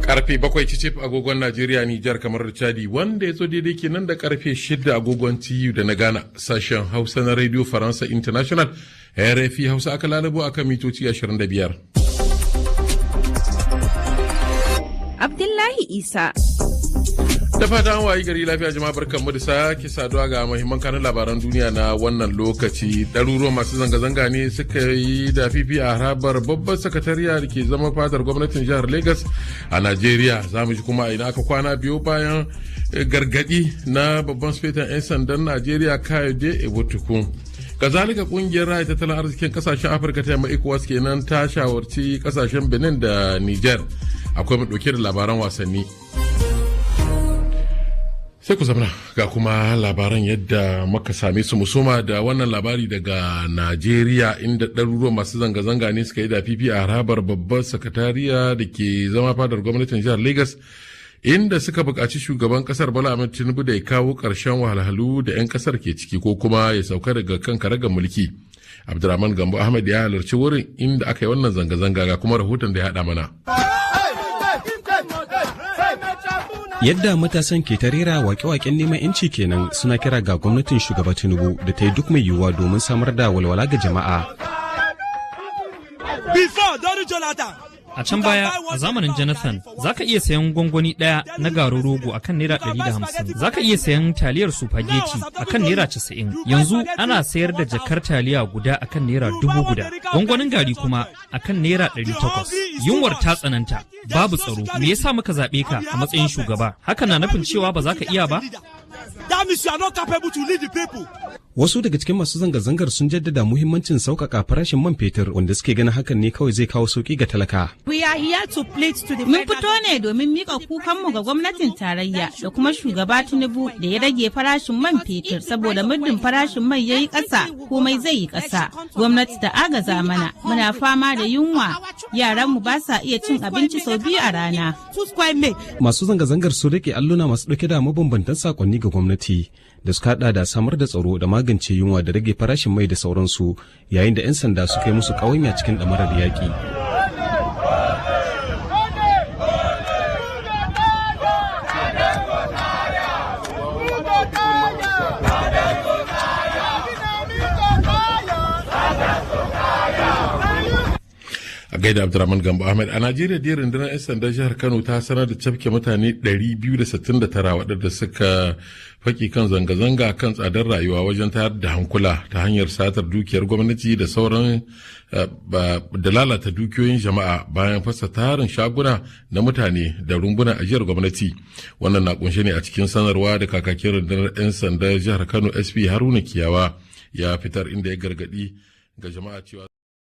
Karfe 7 cicif agogon Najeriya, Nijar, kamar da Chadi, wanda ya zo daidai kenan da karfe 6 agogon TU da na Ghana. Sashen Hausa na Radio Faransa International, RFI Hausa, aka lalabo akan mitoci 25. Abdullahi Isa. Da fata an wayi gari lafiya, jama'a. Barkanmu da sake saduwa ga muhimman kanun labaran duniya na wannan lokaci. Ɗaruruwan masu zanga-zanga ne suka yi da fifi a harabar babbar sakatariya da ke zama fadar gwamnatin jihar Lagos a Najeriya. Za mu ji kuma a ina aka kwana biyo bayan gargadi na babban sufetan 'yan sandan Najeriya Kayode Ebutukun. Kazalika, kungiyar raya tattalin arzikin kasashen Afirka ta Yamma, ECOWAS kenan, ta shawarci kasashen Benin da Niger. Akwai mu dauke da labaran wasanni. Sai ku zamana, ga kuma labaran yadda muka same su. Musoma da wannan labari daga Najeriya, inda ɗaruruwan masu zanga-zanga ne suka yi da fifi a harabar babbar sakatariya da ke zama fadar gwamnatin jihar Lagos, inda suka buƙaci shugaban ƙasar Bola Ahmed Tinubu da ya kawo ƙarshen wahalhalu da 'yan ƙasar ke ciki ko kuma ya sauka daga kan karagar mulki. Abdulrahman Gambo Ahmed ya halarci wurin inda aka yi wannan zanga-zanga, ga kuma rahoton da ya haɗa mana. Yadda matasan ke ta rera wake-waken neman 'yanci kenan, suna kira ga gwamnatin shugaba Tinubu da ta yi duk mai yiwuwa domin samar da walwala ga jama'a. A can baya, a zamanin Jonathan, za ka iya sayan gwangwani ɗaya na garin rogo a kan ₦150. Za ka iya sayan taliyar supageti a kan ₦90. Yanzu ana sayar da jakar taliya guda a kan ₦1,000. Gwangwanin gari kuma a kan ₦800. Yunwar ta tsananta, babu tsaro. Me yasa muka zaɓe ka a matsayin shugaba? Haka na nufin cewa ba za ka iya ba? Wasu daga cikin masu zanga-zangar sun jaddada muhimmancin sauƙaƙa farashin man fetur, wanda suke ganin hakan ne kawai zai kawo sauƙi ga talaka. Mun fito ne domin mika kukanmu ga gwamnatin tarayya da kuma shugaba Tinubu da ya rage farashin man fetur, saboda muddin farashin mai ya yi ƙasa, komai zai yi ƙasa. Gwamnati ta agaza mana, muna fama da yunwa, yaranmu ba sa iya cin abinci sau biyu a rana. Masu zanga-zangar sun rike alluna masu ɗauke da mabambantan sakonni ga gwamnati da suka hada da samar da tsaro da magance yunwa da rage farashin mai da sauransu, yayin da 'yan sanda suka yi musu ƙawanya cikin ɗamarar yaƙi. A gaida Abdurrahman Gambo Ahmed. A Najeriya dai, rundunar 'yan sandan jihar Kano ta sanar da cafke mutane 269 waɗanda suka faki kan zanga-zanga kan tsadar rayuwa wajen tayar da hankula ta hanyar satar dukiyar gwamnati da sauran da lalata dukiyoyin jama'a, bayan fasa tarin shaguna na mutane da rumbunan ajiyar gwamnati. Wannan na kunshe ne a cikin sanarwa da kakakin rundunar 'yan sandan jihar Kano, SP Haruna Kiyawa, ya fitar, inda ya gargadi ga jama'a cewa